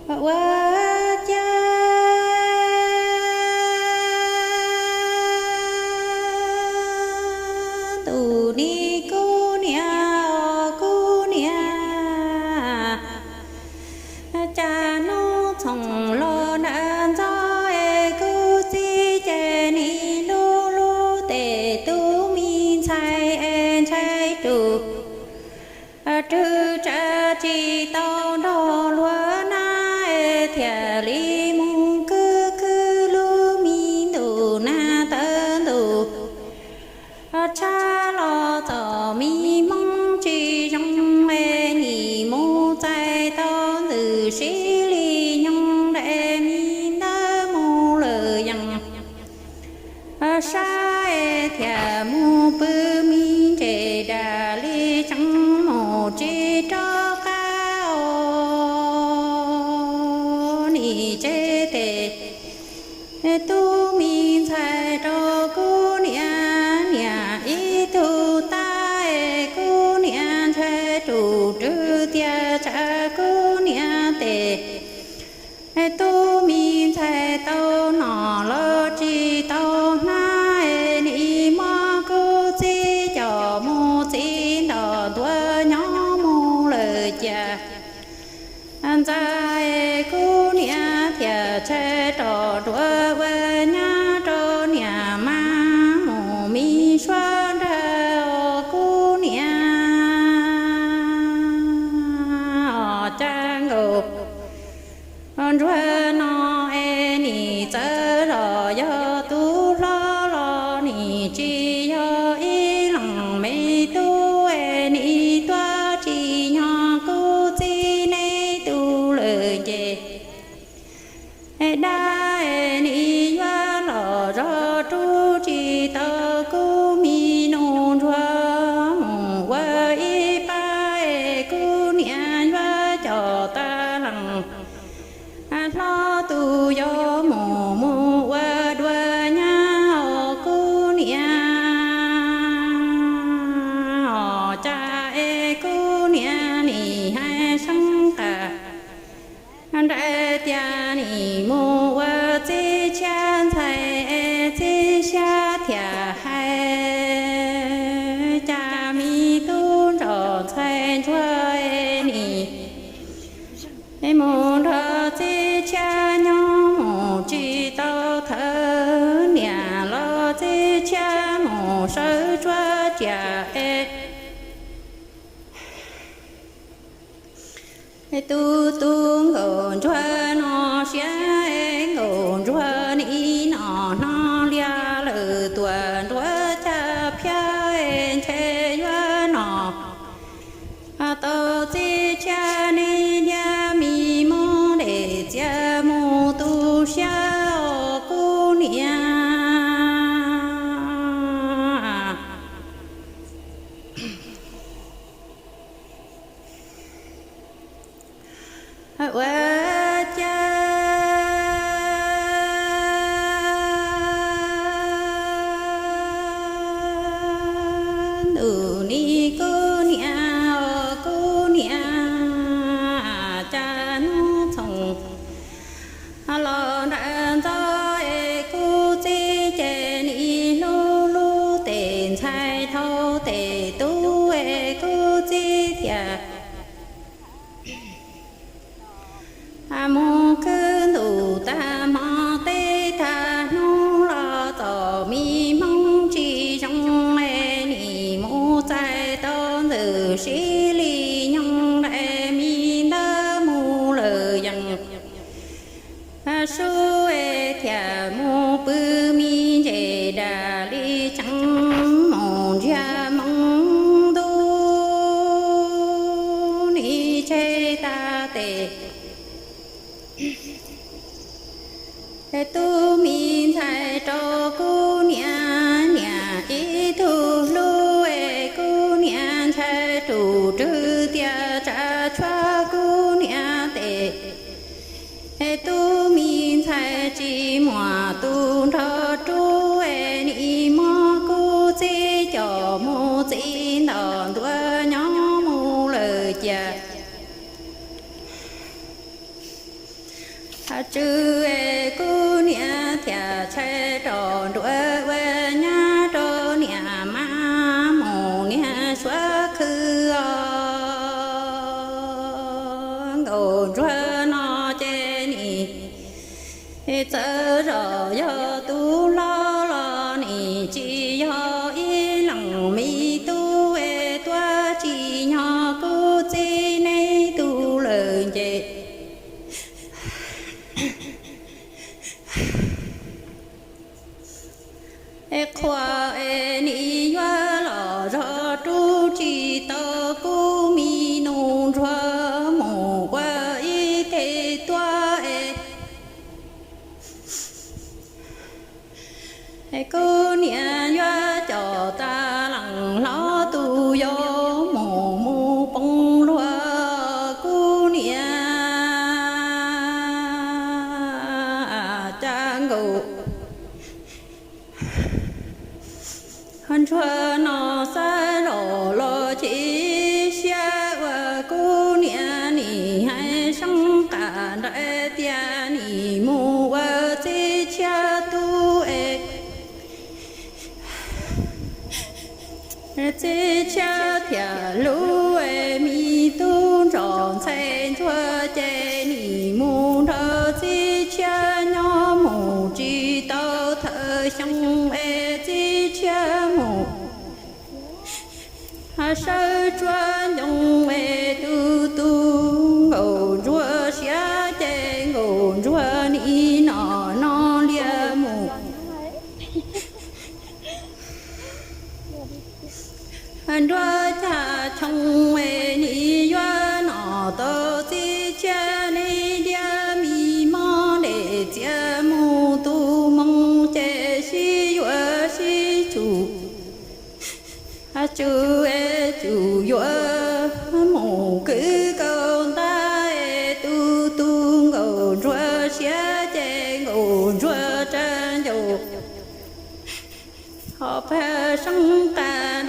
Ua cas ntuj ni kub niam, kub niam, cas hnub txoos los nram ntxov es kub txib ces nim hlub hlub tes tub me ntxhais es ntshai tus rwg tsav tsis tau nrog luag nab es thiaj li mus khwv khwv lub me ntuj nag tawv ntuj tshab los txom me hmoov tsis zoo es nim mus txais tau ntxwm sib li nyoog daim me ntawv mus lawm yees sab es thiaj mus pw me ntses dam li tseem mus tsis rov qab os. Nim tseg tes tub me ntxhais rau kub niam, niam ib tug tab es kub niam ntshai tus rwg tias tsam kub niam tes tub me ntxhais tau nom los tsis tau hnab es nim muab kub txib coj mus txiv ntom ntuav nyob mus lawm cas ntxa es kub niam thiaj tshais rov nruab ua nyab rau niam mas mus me suab nrag os kub niam. Os cas nkaus ntsuag no es nim txawv los yog tus hlob los nim tsis yog ib leeg me tub es nim tuaj tsim nyog kub txib neb tug lawm ces dab es nim yuav los zog rub tsis tau kub me nus ntsuag mus ua ib pab es kub niam yuav coj tas lees hlob tus yau mus mus ua dua nyab os kub niam. Os cas es kub niam nim hais seeb tas nraim tias nim mus ua txiv tshiab ntxhais es txiv tshiab thiaj hais cas me tub nrog ntxhais ntsuag es nim mus nrog txiv tshiab nyob mus tsis tau thawv niam los txiv tshiab mus sawv tsuab tsiaj es tus tus nkauj ntsuag no siab es nkauj ntsuag nim nom no lias lawm tuaj nruab caj phiab es ntshe yuav nom tau txiv tshiab nim liab me mob dej txias mus tu siab os kub niam. Ua cas ntuj ni kub niam, kub niam, cas hnub txoos los nram ntxov es kub txib ces nim hlub hlub tes ntxhais dhau tes tub es kub txib thiaj mus khwv ntuj tag hmo teb tag hnub los txom me hmoov tsis zoo es nim mus txais tau ntxwm sib li nyoog daim me ntawv mus lawm yees sub es thiaj mus pw me ntses dam li tseem mus ntsiag hmoov ntuj nim tseg tag tes tub me ntxhais rau kub niam, niam ib tug hlub es kub niam ntshai rus rwg tias tsam tshuav kub niam tes tub me ntxhais tsis muaj tus nrog rub es nim muab kub txib coj mus txiv ntom ntuav nyob mus lawm cia Tswv es kuv niam thiaj tshais rau nruab ua nyab rau niam mas mus niam suav khwv os. Nkauj ntsuag no ces nim txawm zoj yog tus hlob los nim tsis yog ib leej me tub es tuaj tsim nyog kuv txiv neb tug lawm ces es qhua es nim yuav los zog rub tsis tau kuv me nus ntsuag mus ua ib teg tuaj es kuv niam yuav coj tas leej hlob tus yau mus mus poob luag kuv niam cas nkaus. Ntsuag no xav zoj los chim siab uas kuv niam nim hais seeb qas nraim tias nim mus ua txiv tshiab tub es txiv tshiab thiaj hlub es me tub ntsos ntxhais ntsuag ces nim mus nrog txiv tshiab nyob mus tsis tau thawm xyoo es txiv tshiab mus sawv tsuag ncoo es tus tus nkauj ntsuag siab ces nkauj ntsuag nim no no liag mus nruab caj choo es nim yuav nom tau txiv tshiab neb diab mi mob dej txias mus tus moo ces sib yuav sib tsum. Tswv es tsum yuav mus kwv kaus ntab es tus tus nkauj ntsuag siab ces nkauj ntsuag tsa ncauj ho pab seeb qas